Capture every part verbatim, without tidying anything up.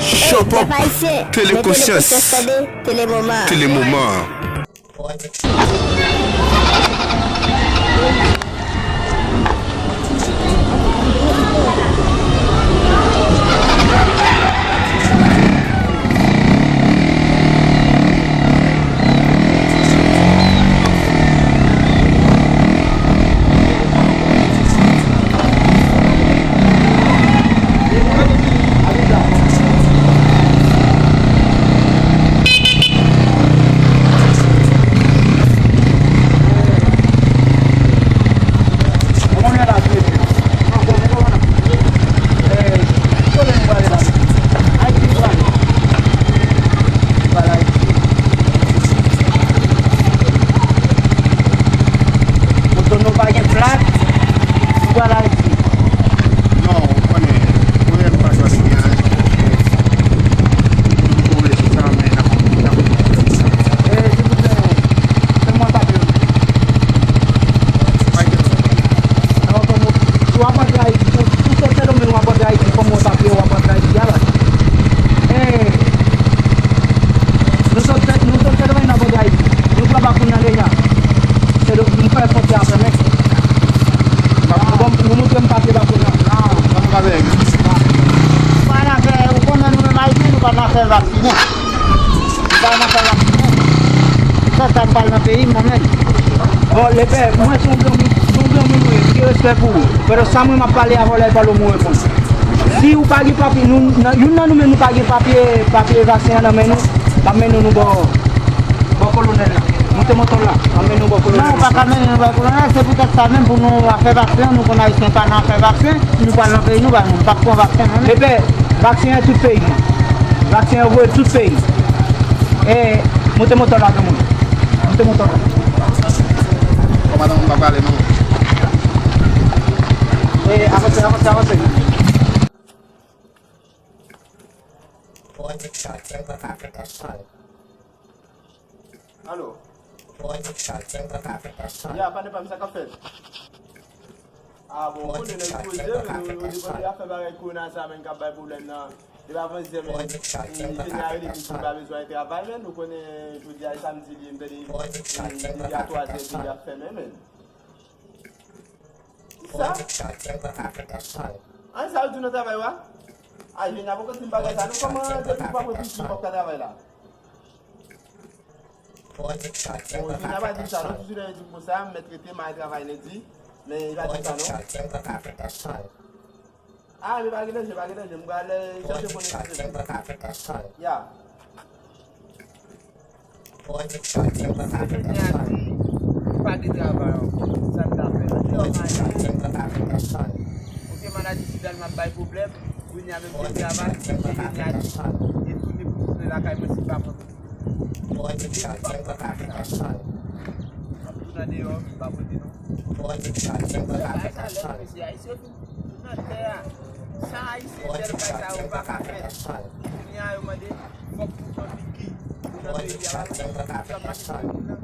Chopop, Telekonsyans, Telemoman. Telemoman. Moto nou pa gen plak, nou pral Ayiti. Non, ou konnen, konnen nou pa jwenn pye anyen, nou toujou rete sa, men n ap, n ap. E, silvouplè, fè mwen papye yo. Pa gen pwoblèm. Nan otomo-, si w ap antre Ayiti, si w, si w sot Sendomeng, w ap antre Ayiti, fò mwen papye, w ap antre Ayiti, a la. E, nou sot, nou sot Sendomeng, n ap antre Ayiti. Nou pran bakoun nan deja. Se do, nou fè fwontyè a fèmen. Bon, nou montre m papye bakoun nan. Non, sa nou ka fè. Pa nan fè, ou konnen nou menm Ayisyen, nou pa nan fè vaksinen. Nou pa nan fè vaksinen. Sa, sa m pral nan peyi m, mwen menm. Bon, lepè, mwen se yon granmoun, se yon granmoun mwen, m gen respè pou ou. Pandan sa mwen m ap pale a vòlè, pale w mwen reponn. Si ou pa gen papye, nou, nan, youn nan nou menm nou pa gen papye, papye vaksen an nan men nou, m ap mennen nou bò, bò kolonèl la. Moute moto w la, m ap mennen nou bò kolonèl. Non, ou pa ka mennen nou bò kolonèl, se poutèt sa menm pou nou afè vaksen, nou konn Ayisyen pa nan afè vaksen, nou pral nan peyi nou, ba nou, nou p ap pran vaksen non. Lepè, vaksen an tout peyi. Vaksen an voye tout peyi. E, moute moto w la, granmoun. Moute moto w la. Kòmandan, m pa prale non. E, avanse, avanse, avanse. Alo. Ya, pa ne pa m sa k ap fèt. A bon, ou konnen nèg poze, men yo, yo depann de afè bagay kowona sa menm k ap bay pwoblèm nan. Depi avan yè, men, e, Jeni a rele m di m pa bezwen al travay, men, ou konnen jodi a e samdi li ye, m tande, e, depi a twa zè peyi a fèmen, men. Sa? An, sa yo di w nan travay ou a? A, Jeni a poko di m bagay sa non, kòman depi w pa pran pipi w p ap ka travay la? Bon, Jeni a pa di m sa non, toujou lè yo di m konsa, m mèt rete, m al travay lendi, men li pa di m sa non. A, men pa gen danje, pa gen danje, m pral, e, chèche konnen ki se. Ya. Jeni a di, pa gen travay ankò. Sa n ta fè la? Deyò m ale. Kote maladi sida l m ap bay pwoblèm, Jeni a menm gen travay, men Jeni a di, e tounen pou tounen lakay mwen si m pa pran. Jeni pa pran. M ap tounen deyò, m pa pote non. Bagay sa lèd, mesye, Ayisyen fin nan tè a. San Ayisyen, tèl bagay sa yo pa ka fèt. Jeni a yo mande, fòk nou pran piki pou nan peyi a, pa mache pou moun nan.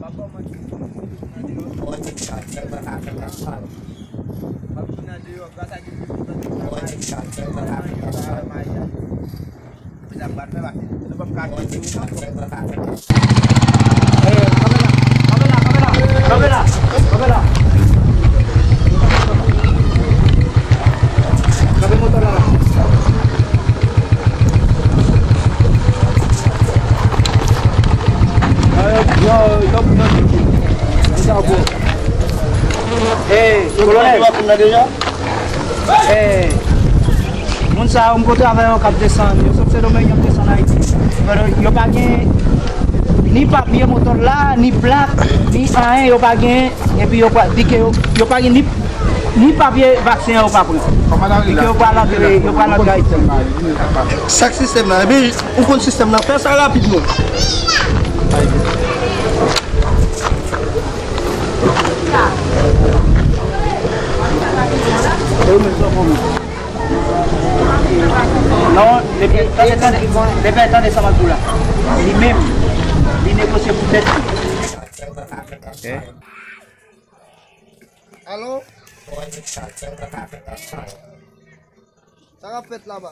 Pa kòman ki pou moun nan deyò. Pa moun nan deyò, gras a Dye, pou moun nan travay, pou manje, bagay, bagay. Mesye, m pral fè pase. Nou p ap ka kite yo ankò. Eh, kanpe la, kanpe la, kanpe la, kanpe la, kanpe la. Kanpe moto la la. Eh, yo, yo, yo, yo, yo, yo. Eh, kolonèl. Eh, moun sa yo, m kontre avè yo k ap desann, yo sot Sendomeng, y ap desann Ayiti. Yo pa gen ni papye moto la, ni plak, ni anyen, yo pa gen, epi yo pa, di ke yo, yo pa gen ni, ni papye vaksen an, yo pa pran. Di ke yo pral antre, yo pral antre Ayiti. Sa k sistèm nan, epi ou konn sistèm nan, fè sa rapid non. Non, lepè, tande, tande, lepè, tande sa m ap di w la. Li menm, li negosye pou tèt li. Alo? Sa k ap fèt laba?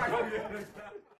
ka kriye.